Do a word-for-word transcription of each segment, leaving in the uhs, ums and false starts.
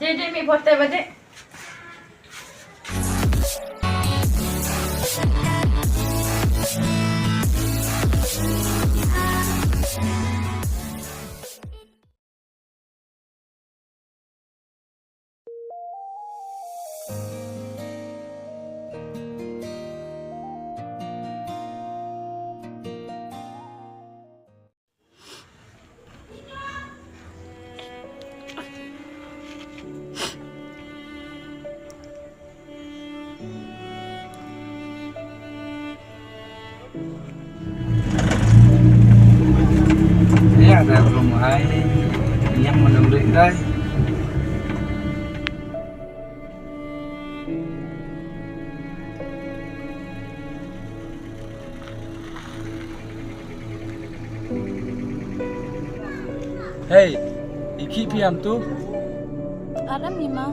Dei, dei, mih photo ba dei. Ïa, da rum ai, ïa, mynno dei dai. Hei, i khih phi am tu? Aram i ma.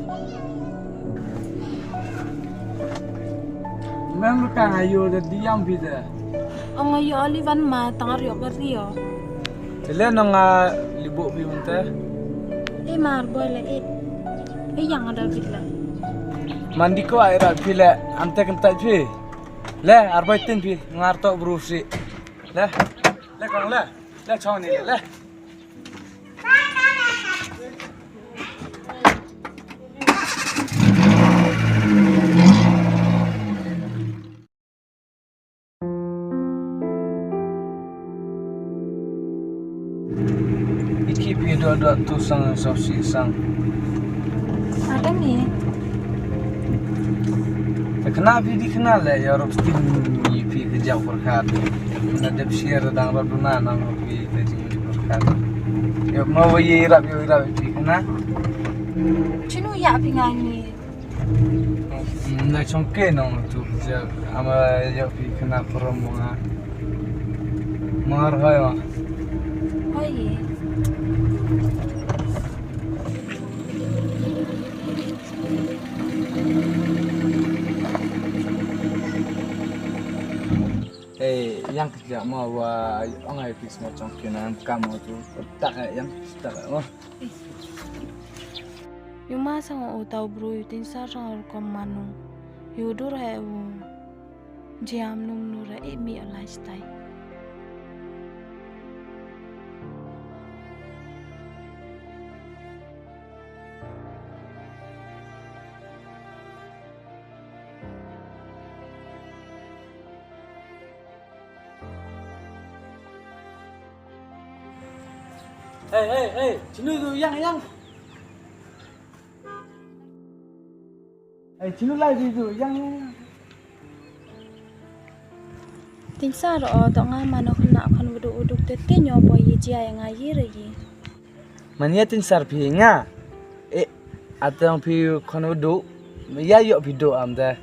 Mem ka nga ïoh da diam phi da. Ong ïoh li wan ma tang ar ïoh ka rio. Tele nong a libo phi mynta. E mar boy le e. E yang ada phi le. Mandi ko ai ra phi le am te kan tai phi. Le, ar bai tin phi, ngar tok bru si. Le, le kong le, le chong ni le. Iki phi dot dot tu sang, sang si sang. Ada ni. Te kena phi di kena le, ya rop stin ni phi ke jauh berkat. Na dep share dang rop duna nang rop phi ke jing berkat. Ya mau ye rap, ye rap phi kena. Chinu ya phi ngai ni. Na chong ke nong tu ja ama ya phi kena perom nga. Mar hai wa. Hai. Hey, yang kerja mau wa ong ai phi semua chong ke nang kamu tu. Tak yang tak mau. Yu ma sang u tau bru yu tin sa sang u kom manu. Yu dur he u. Jiam nung nura e mi a lifestyle. Hey, hey, hey, chinu tu yang, yang. Ai, chinu lai di tu, yang, yang, yang. Tin sa ro o, to nga mano kena kon wudu wudu te tin yo boy ye jia yang ayi re ye. Man ya tin sar phi nga. E, atang phi kon wudu, ya yo phi do am da.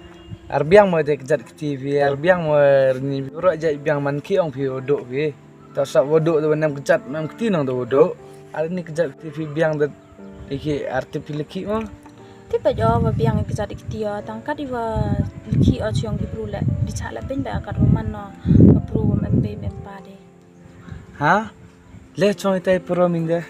Ar biang mo de kejat keti phi, ar biang mo ni ro ja biang man ki ong phi wudu phi. Ta sa wudu de nam kejat nam keti nang de wudu. Ar ni kejat keti phi biang de Iki artip phi leki mo. Ti ba jo ba biang ki jat ki tio tang kat iwa leki o chiong ki bru le di cha le pin ba kat wa man no ka bru wa mem be mem pa de. Ha? Le chong itai pro ming de.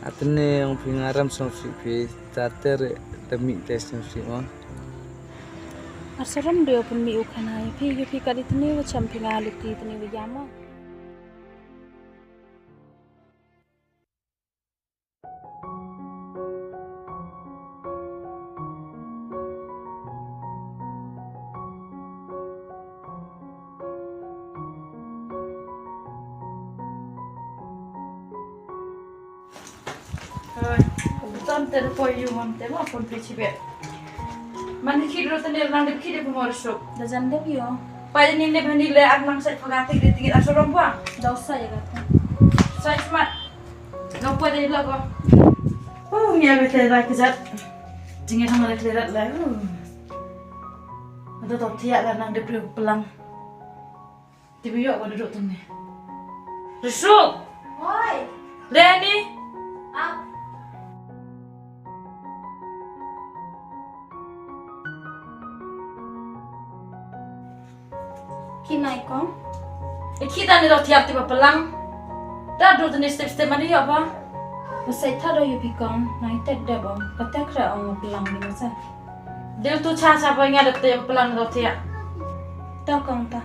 Atene ong phi ngaram song si phi tater temi tes song si mo. Arsaram de pun mi u khana phi yo phi kat itene wa cham phi ngalu ki itene wa yama. Ton ter poi yu mam te ma pon pe chibe. Mani khid ro tene nang de khid de pon mor shop. Da jan de yo. Pa ni ne bani le ak nang sai phaga te de tingit asorom pa. Da usa ya gata. Sai smat. Nang pa de la ko. Oh, mi ame te ra kejat. Jinge thang le kle rat la. Ada to tiak la nang de pre pelang. Tiba ïoh ka duduk tu ni. Risuk. Oi. Leni. Ap. Ki nai kong. E kita ni dok tiap tiba pelang. Da du tani step step mani ïa ba. Ba sai tha do ïa phi kong, nai tet da bom, ka tek ra ong plang ni masa. Dil tu cha cha ba nga da te plang do thiah. Ta kong ta.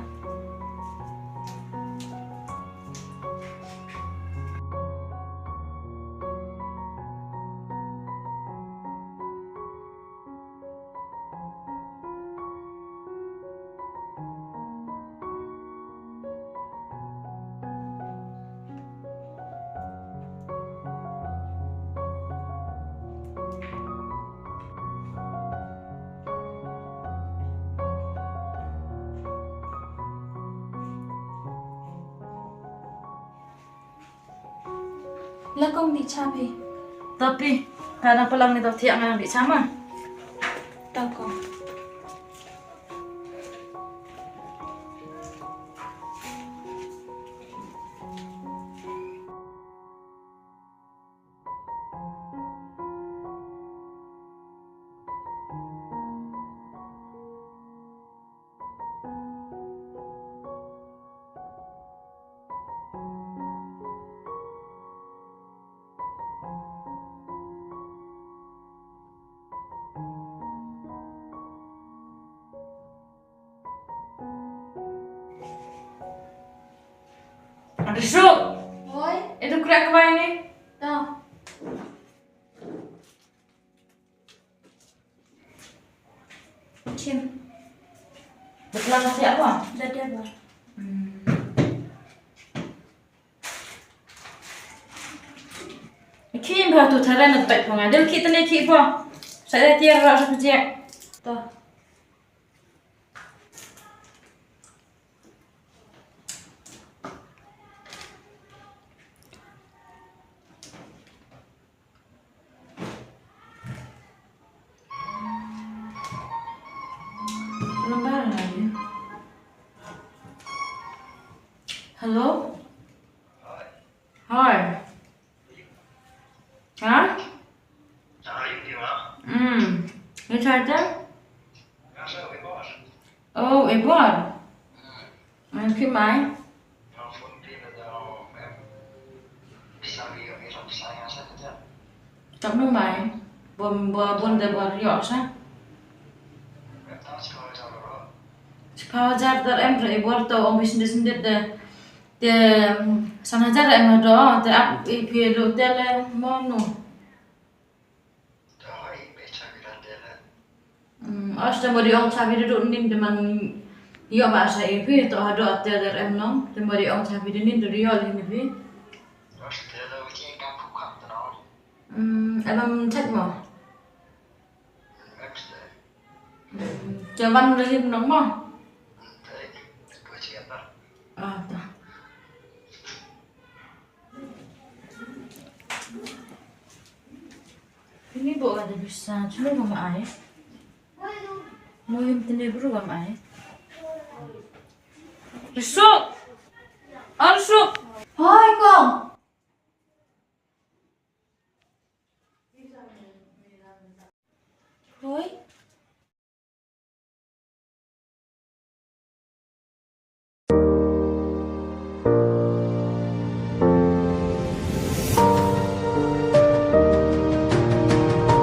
La kong dih cha phi. To phi, ka dang plang ni to thiah nga dang dih cha ma. To kong. Ada sup. Oi. Itu kena kemana ni? Dah. Cim. Betul nasi apa? Dah dia, Bang. Hmm. Ki ba tu thara na bai panga. Dil ki tane ki ba. Saya tiar ra sa pejek. Tuh. Lambar lagi. Hello? Hi. Ha? Hmm. Ni charger? Oh, e bor. Em, khie mai. Tang nu mai. Bun, bun, bun de bor ïoh sa. Shiphew hajar dar em re e bor to ong business ndit de. Te, mm, san hajar em do, te ap i phi lu te le mo nu. Hmm, os te mo di ong chabi de duk nin de man ïoh ba sa i phi to ha do te der em nong. Te mo di ong chabi de nin de ïoh lin i phi. Hmm, em em check mo. Hmm, te wan le hin nong mo. Ah, ta. Ini bawa ada bisa, cuma mama ai. Mau yang tene bru mama ai. Risuk. Ah, Risuk. Hoi, kong.